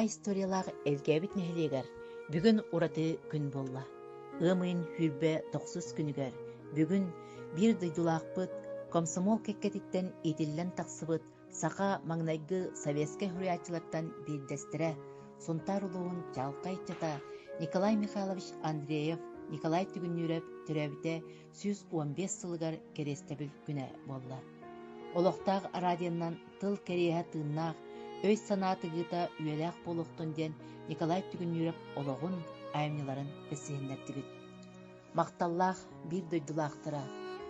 Историялаах Элгээбит нэһилиэгэр бүгүн ураты күн буолла. Ыам ыйын 29 күнүгэр бүгүн биир дойдулаахпыт комсомол кэккэтиттэн иитиллэн тахсыбыт саха маҥнайгы советскай суруйааччылартан биирдэстэрэ Сунтаар улууһун чаҕылхай ыччата Николай Михайлович Андреев Николай Түгүннүүрэп төрөөбүтэ 115 сылыгар кэриэстэбил күнэ буолла. Олохтоох радионан тыл кэриэһэ тыыннаах, өй-санаа тыгыыта үйэлээх буолуохтун диэн Николай Түгүннүүрэп олоҕун, айымньыларын билсиһиннэрдибит. Махталлаах биир дойдулаахтара,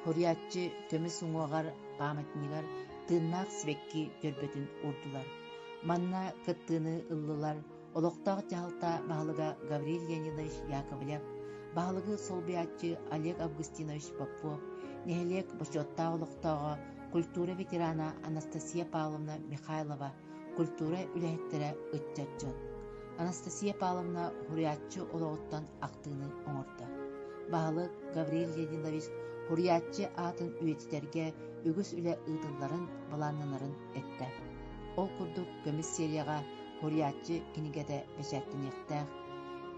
суруйааччы көмүс уҥуоҕар памятнигар тыыннаах сибэкки дьөрбөтүн уурдулар. Манна кыттыыны ыллылар олохтоох дьаһалта баһылыга Гаврил Леонидович Яковлев, баһылыгы солбуйааччы Олег Августинович Попов, нэһилиэк бочуоттаах олохтооҕо, культура ветерана Анастасия Павловна Михайлова, культура үлэһиттэрэ ыччат дьон. Анастасия Павловна суруйааччы олоҕуттан ахтыыны оҥордо. Баһылык Гаврил Леонидович суруйааччы аатын үйэтитэргэ үгүс үлэ ыытылларын былааннанарын эттэ. Ол курдук көмүс серияҕа суруйааччы кинигэтэ бэчээттэниэхтээх.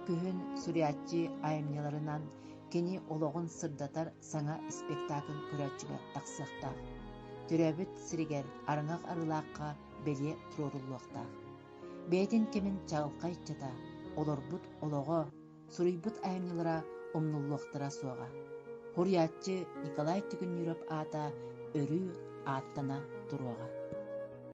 Күһүн суруйааччы айымньыларынан кини олоҕун сырдатар саҥа спектакль көрөөччүгэ тахсыахтаах. Төрөөбүт сиригэр Арыҥах Арыылаахха бэлиэ туруоруллуохтаах. Бэйэтин кэмин чаҕылхай ыччата, олорбут олоҕо, суруйбут айымньылара умнуллуохтара суоҕа. Суруйааччы Николай Түгүннүүрэп аата өрүү ааттана туруоҕа.